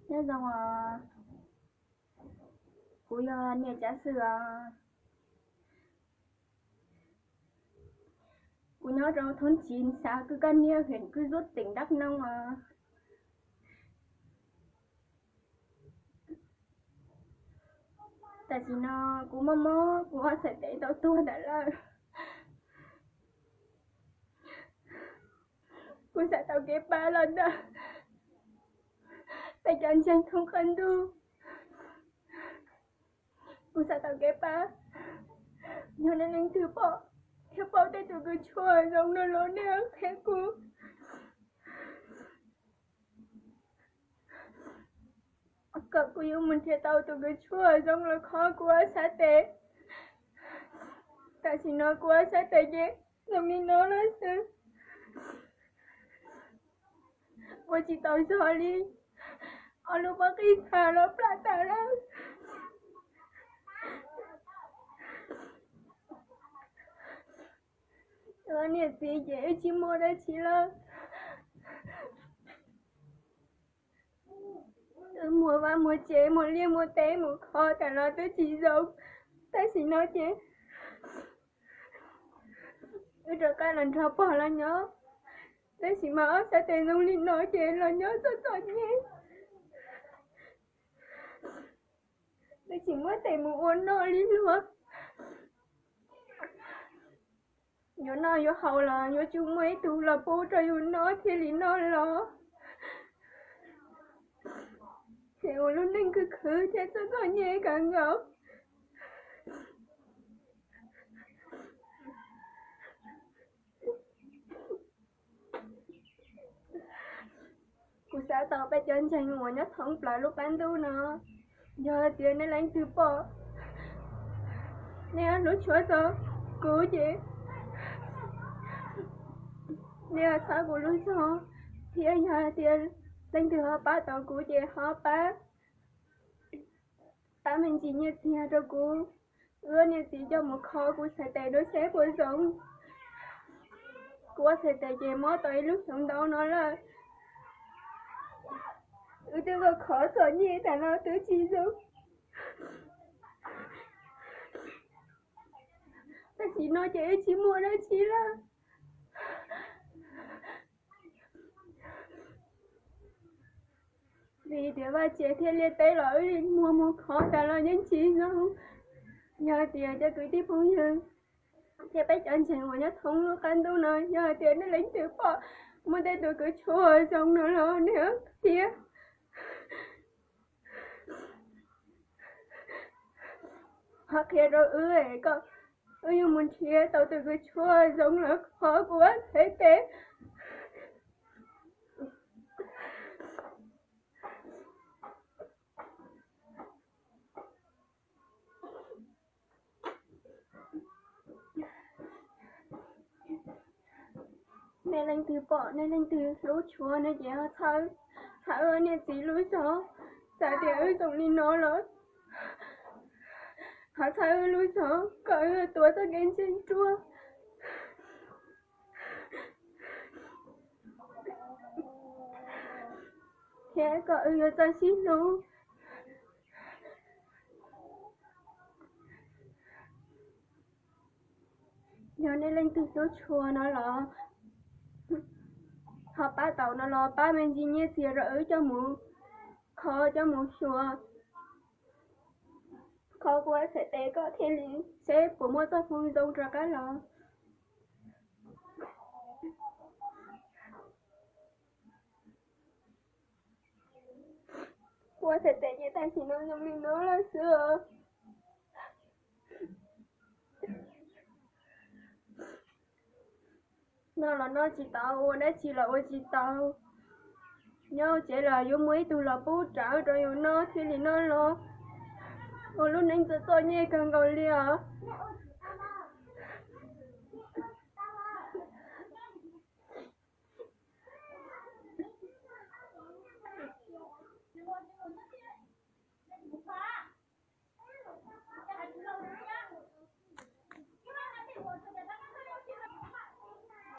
Nyob zoo os, kuv yog niam Tsav Xwm os. Kuv nyob rau thoob Tsiv, xav Kwj Kaj Niab, hwm Kwj Zuab, teem Dab Noo os. Tam sim no kuv mob mob, kuv ob txhais tes tau tuag ntawm lawm. Kuv xav tau kev pab los ntawm peb cov ntseeg thoob qab ntuj. Kuv xav tau kev pab. Yog nej leej twg pom thiab paub tej tus kws tshuaj zoo no los nej qhia kuv, kom kuv yuav mus nrhiav tau tus kws tshuaj zoo los kho kuv ob txhais tes. Tam sim no kuv ob txhais tes ces zoo li no lawm xwb. Ua tsis tau zog li, ob lub pob qij txha los plam tas lawm. Niam txiv ces wb tsis muaj dab tsi lawm. Wb muag vaj muag tsev, muag liaj muag teb mus kho tas los twb tsis zoo. Tam sim no ces wb rov qab los nrog pog los nyob. Tab sis mas ob txhais tes zoo li no ces los nyob txom txom nyem. Twb tsis muaj tes mus ua noj li luag. Yuav noj yuav haus los yuav tsum muaj ib tug los pub rau yus noj thiaj li noj los. Ces ua lub neej khwv khwv thiab txom txom nyem kawg nkaus. Kuv xav tau peb cov ntseeg uas nyob thoob plaws lub qab ntuj no, yog hais tias nej leej twg pom, nej hlub tshua txog kuv ces nej txhawb kuv lub zog, thiab yog hais tias leej twg ho pab tau kuv ces ho pab, pab me ntsis nyiaj txiag rau kuv, wb niam txiv coj mus kho kuv txhais tes dua seb puas zoo. Kuv ob txhais tes ces mob tau ib lub xyoo ntau no lawm. Wb twb ua khov txom nyem tas los twb tsis zoo. Tam sim no ces wb tsis muaj dab tsi lawm. Vim tias vaj tsev thiab liaj teb los wb muag mus khov tas los yeej tsis zoo. Yog tias cov kwv tij phooj ywg thiab peb cov ntseeg uas nyob thoob lub qab ntuj no, yog hais tias nej leej twg pom muaj tej tus kws tshuaj zoo no los nej thiab ho qhia rau wb kom wb yuav mus nrhiav tau tus kws tshuaj zoo los kho kuv ob txhais tes. Nej leej twg pom, nej leej twg hlub tshua no ces ho txhawb, txhawb niam txiv lub zog, txawm tias wb zoo li no los ho txhawb wb lub zog kom wb tuav txoj kev ntseeg ruaj, thiab kom wb yuav txawj sib hlub. Yog nej leej twg hlub tshua no los ho pab tau no los pab me ntsis nyiaj txiag rau wb coj mus kho, coj mus xyuas, kho kuv ob txhais tes kom thiaj li seb puas muaj txoj hmoo zoo rov qab los. Kuv ob txhais tes ces tam sim no zoo li no lawm xwb os. Noj los noj tsis tau, ua dab tsi los ua tsis tau. Nyob hauv tsev los yuav muaj ib tug los pub rawv rau yus noj thiaj li noj los. Ua lub neej txom txom nyem kawg nkaus li os.